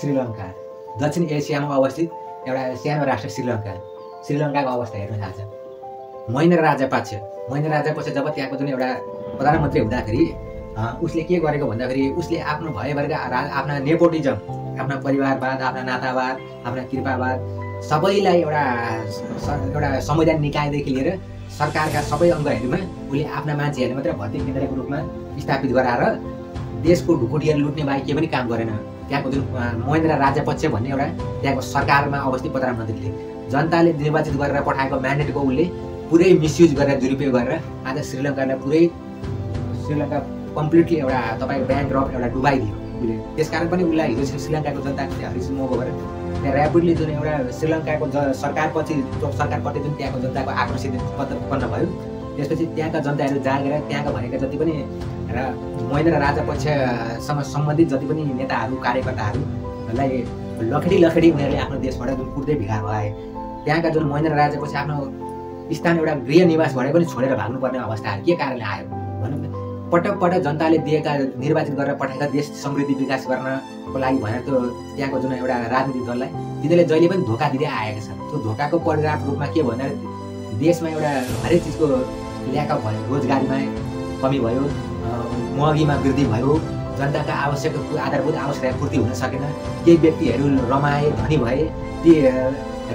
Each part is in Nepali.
श्रीलङ्का दक्षिण एसियामा अवस्थित एउटा सानो राष्ट्र श्रीलङ्काको अवस्था हेर्न थाल्छ। महेन्द्र राजापक्ष जब त्यहाँको जुन एउटा प्रधानमन्त्री हुँदाखेरि उसले के गरेको भन्दाखेरि उसले आफ्नो भएभरका आफ्ना नेपोटिजम, आफ्ना परिवारवाद, आफ्ना नातावाद, आफ्ना कृपावाद सबैलाई एउटा संवैधानिक निकायदेखि लिएर सरकारका सबै अङ्गहरूमा उसले आफ्ना मान्छेहरूले मात्र भर्ती केन्द्रको रूपमा स्थापित गराएर देशको ढुकुटीहरू लुट्ने बाहेक केही पनि काम गरेन। त्यहाँको जुन महेन्द्र राजापक्ष भन्ने एउटा त्यहाँको सरकारमा अवस्थित प्रधानमन्त्रीले जनताले निर्वाचित गरेर पठाएको म्यान्डेटको उसले पुरै मिसयुज गरेर दुरुपयोग गरेर आज श्रीलङ्का कम्प्लिटली एउटा तपाईँको ब्याङ्क्रप्ट एउटा डुबाइदियो उसले। त्यसकारण पनि उसलाई हिजो श्रीलङ्काको जनताको हरिस मोह भएर त्यहाँ ऱ्यापिडली जुन एउटा श्रीलङ्काको सरकारप्रति जुन त्यहाँको जनताको आकर्षित उत्पन्न भयो, त्यसपछि त्यहाँका जनताहरू जागेर त्यहाँका भएका जति पनि र महेन्द्र राजापक्षसँग सम्बन्धित जति पनि नेताहरू कार्यकर्ताहरूलाई लखेडी उनीहरूले आफ्नो देशबाट जुन कुर्दै भिगार भए। त्यहाँका जुन महेन्द्र राजापक्ष आफ्नो स्थान एउटा गृह निवासबाट पनि छोडेर भाग्नुपर्ने अवस्थाहरू के कारणले आयो भनौँ न। पटक जनताले दिएका निर्वाचित गरेर पठाएका देश समृद्धि विकास गर्नको लागि भनेर त्यो त्यहाँको जुन एउटा राजनीतिक दललाई तिनीहरूले जहिले पनि धोका दिँदै आएका छन्। त्यो धोकाको परिणाम रूपमा के भनेर देशमा एउटा हरेक चिजको ल्याकअप भयो, रोजगारीमा कमी भयो, महँगीमा वृद्धि भयो, जनताका आधारभूत आवश्यकता पूर्ति हुन सकेन। केही व्यक्तिहरू रमाए, धनी भए, ती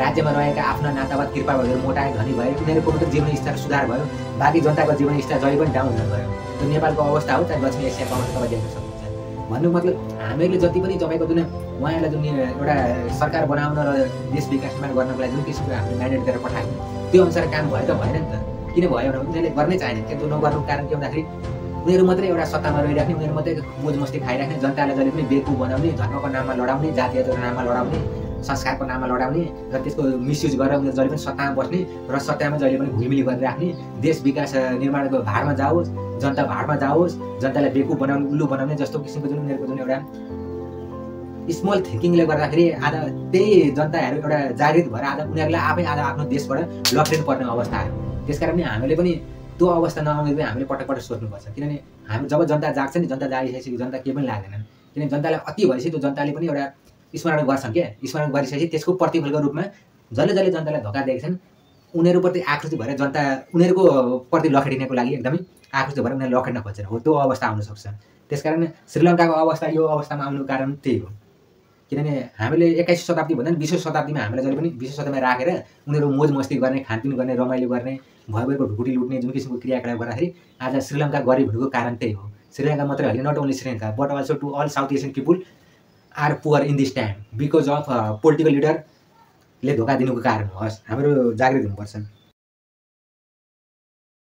राज्यमा रहेका आफ्ना नातावाद कृपाहरू मोटाए, धनी भए, उनीहरूको मात्रै जीवन स्तर सुधार भयो, बाँकी जनताको जीवन स्तर जहिले पनि डाउन हुन गयो। त्यो नेपालको अवस्था हो, चाहे दक्षिण एसियाको अवस्था तपाईँ देख्न सक्नुहुन्छ। भन्नु मतलब हामीहरूले जति पनि तपाईँको जुन उहाँहरूलाई जुन एउटा सरकार बनाउन र देश विकासमा गर्नको लागि जुन किसिमको हामीले म्यान्डेट गरेर पठाएको त्यो अनुसार काम भयो त भएन नि त। किन भयो भने उनीहरूले गर्नै चाहेन। त्यो नगर्नुको कारण के भन्दाखेरि उनीहरू मात्रै एउटा सत्तामा रहिराख्ने, उनीहरू मात्रै मोज मस्ती खाइराख्ने, जनतालाई जहिले पनि बेवकुफ बनाउने, धर्मको नाममा लडाउने, जातीयताको नाममा लडाउने, संस्कारको नाममा लडाउने र त्यसको मिसयुज गरेर उनीहरू जहिले पनि सत्तामा बस्ने र सत्तामा जहिले पनि घुलमिली गरिराख्ने। देश विकास निर्माणको भाडमा जाओस्, जनता भाडमा जाओस्, जनतालाई बेवकुफ बनाउने, उल्लु बनाउने जस्तो किसिमको जुन उनीहरूको जुन एउटा स्मल थिङ्किङले गर्दाखेरि आज त्यही जनताहरू एउटा जागृत भएर आज उनीहरूलाई आफै आज आफ्नो देशबाट लखेड्नु पर्ने अवस्था आयो। त्यसकारण पनि हामीले पनि त्यो अवस्था नआउने हामीले पटक सोच्नुपर्छ। किनभने हामी जब जनता जाग्छ नि, जनता जागिसकेपछि जनता केही पनि लाग्दैन। किनभने जनतालाई अति भएपछि त्यो जनताले पनि एउटा स्मरण गर्छन् क्या। स्मरण गरिसकेपछि त्यसको प्रतिफलको रूपमा जसले जनतालाई धोका दिएका छन् उनीहरूप्रति आकृष्ट भएर जनता उनीहरूको प्रति लखेडिनको लागि एकदमै आकृष्ट भएर उनीहरूले लखेड्न खोज्छन्। हो त्यो अवस्था आउन सक्छ। त्यसकारण श्रीलङ्काको अवस्था यो अवस्थामा आउनुको कारण त्यही हो। किनभने हामीले 21औं शताब्दी भन्दा 20औं शताब्दीमा हामीलाई जहिले पनि 20औं शताब्दीमा राखेर उनीहरू मोज मस्ती गर्ने, खानपिन गर्ने, रमाइलो गर्ने, भयभरको ढुकुटी लुट्ने जुन किसिमको क्रियाकलाप गर्दाखेरि आज श्रीलङ्का गरिब हुनुको कारण त्यही हो। श्रीलङ्का मात्रै होइन, not only Sri Lanka but also to all South Asian people are poor in this time because of political लिडरले धोका दिनुको कारण हो। हाम्रो जागृत हुनुपर्छ।